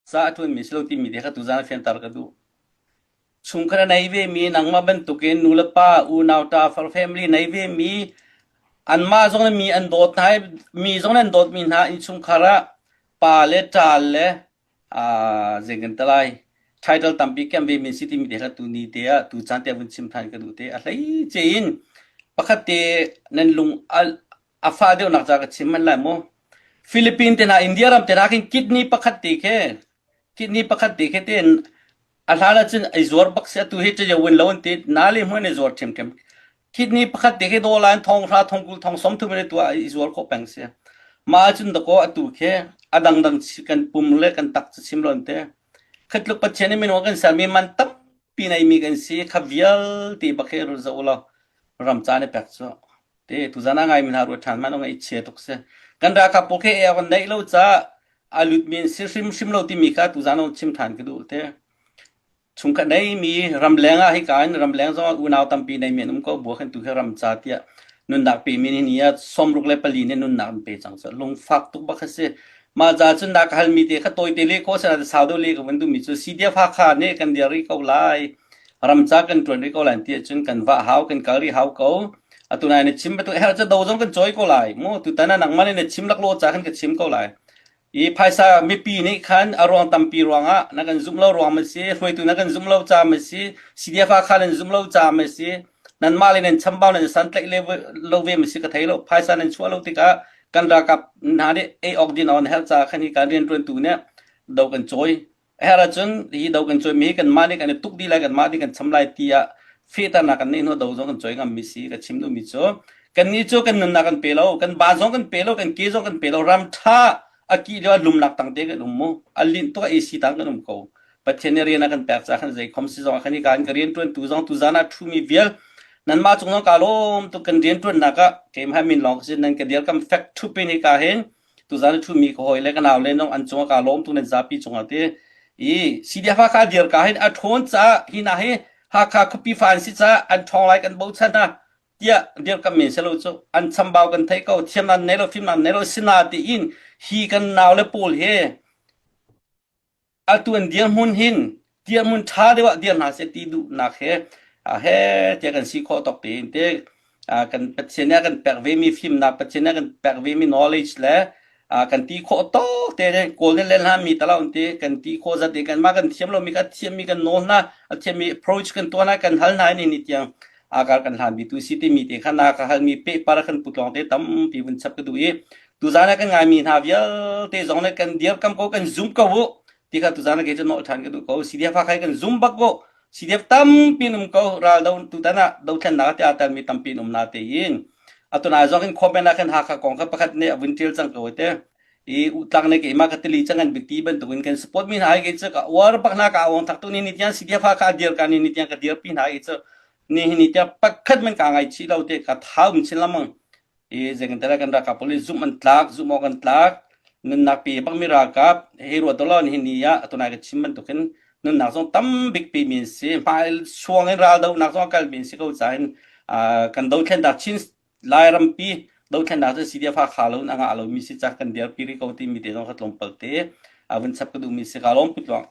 Ca a ṭuanmi si lo timi te kha tuzaan ah fianter ka duh. Chungkhar a nei vemi nangmah bantukin nulepa, unau, ṭafar, family nei vemi anmah zong nih mi an dawt hna i mi zong nih an dawtmi hna innchungkhar ah pa le ṭa le zei kan ti lai title tampi kem vemi si timi te kha tuni te ah tu caan te ah vun chim ṭhan ka duh te. A hleice in pakhat te nan lung a fah deuhnak ca ka chim manh lai maw? Philippines te hna India ram te hna khin kidney pakhat te khi kidney pakhat te khi ten a hlan ahcun ei zuar bak si atu hi cu win lo an ti na le hmuan ei zuar ṭhiamṭhiam kidney pakhat te khi dollar in thong hra thong kul thong som thum in tu ah i zuar khawh peng si mah ahcun dakaw atu khi a dangdang kan pum le kan tak cu chim lo an ti khatluk Pathian nih minung a kan sermi man tampi neimi kan si kha vialte bak hi zoh law ram ca nih pek cu Te tuzan ah ngaimi hna ruat ṭhan hmanh u ngaihchia tuk si. Kan ralkap pawl khi ei kan neih lo caah a lutmi an si hrimhrim lo timi kha tuzan ah chim ṭhan ka duh te. Chungkhat neimi ramleng ah hika in ramleng zong ah unau tampi neimi an um ko bua khan tu khi ram ca tiah nunnak pemi nih ni ah 64 nih nunnak an pe cang cu lungfak tuk bak a si. Mah ca cun na ka halmi te kha tawite le ko sana sau deuh le ka vun duhmi cu CDF Hakha nih kan dir rih ko lai ramca kan ṭuan rih ko lai ti ahcun kan vah hau kan kal rih hau ko. Atu nai na chim bantuk her cu do zong kan cawi ko lai mu tutan ah nangmah nih na chim laklawh ca khan ka chim ko lai. I phaisa mipi nih khan a ruang tampi ruangah na kan zumh lo ruang ma si hruaitu na kan zumh lo ca ma si CDF kha nan zumh lo ca ma si nanmah le nan chambau nan santlaih le lo ve ma si ka thei lo phaisa nan chuah lo tikah kan ralkap hna nih ei awk din on her ca khan hi kan rianṭuantu nih do kan cawi Her ahcun hi do kan cawimi hi kanmah nih kan i tuk dih lai kanmah nih kan cham lai tiah fehternak kan neih hnu do zong kan cawi ngammi si ka chim duhmi cu kannih cu kan nunnak kan pe lo kan ba zong kan pe lo kan ke zong kan pe lo ram ṭha a kih lio ah lumnak tang te kan um mu a linh tuk a AC tang kan um ko Pathian nih rian a kan pek caah khan zei khom si zong ah khan hi kan ka rian ṭuantu zong tuzan ah ṭhumi vial nanmah cung zong kaa lawm tuk kan rian ṭuannak ah keimah min lawng ka si nan ka dirkam fek ṭhup in hika hin tuzan i ṭhumi ka hawi le ka nau le nong an cungah kaa lawm tu nan zapi cungah ti i CDF Hakha dir ka hin a ṭhawn caah hi hna hi Hakha khuapi fa an si caah an ṭhawng lai kan bochan hna tiah dirkam men selo cu an chambau kan thei ko thiam nan nei lo fim nan nei lo sina tiin hi kan nau le pawl he Atu an dirhmun hin dirhmun ṭha deuh ah dir hna seh ti duhnak he he tiah kan si khawh tawk tein te kan Pathian nih a kan pek vemi fimnak Pathian nih a kan pek vemi knowledge le kan ti khawh tawk te Kawl nih len hlan mi talau an ti kan ti khawh zat i kanmah kan thiam lomi kha thiammi kan nawl hna a thiammi approach kan tuah hna kan hal hna ni ni tiang akar kan hlan mi tu si timi te kha na ka halmi pehpar kan put lawng te tampi vun chap ka duh i tuzan ah kan ngaimi hna vialte zong nih kan dirkam ko kan zum ko u ti kha tuzan ah kei cu nawl ṭhan ka duh ko CDF Hakha kan zum bak ko CDF tampi in um ko ral do tutan ah dothlennak te aa telmi tampi in um na te in atuna zong in comment ah khan Hakha kong kha pakhat nih a vun ṭial cang ko te i utlang ne keimah ka tili cang an bik ti bantukin kan support mi hna hi kei cu ka uar bak hna ka awang thak tu ni ni tiang CDF Hakha dir ka ni ni tiang ka dirpi hna hi cu ni hi ni tiang pakhat man ka ngai chih lo te ka thau chin lamang i zeingtala kan ralkap pawl hi zumh an tlak zumh awk an tlak nunnak pe bak mi ralkap hei ruat law nihin ni ah tunai ka chim bantukin nunnak zong tam bik pe mi an si hmai suang in ral dohnak zong a kal mi an si ko cain kan dothlennak chin Lairampi dothlennak cu CDF Hakha lo in a ngah lomi si ca kan dirpi rih ko timi te zong ka tlawmpal te a vun chap ka duhmi si ka lawm put luang.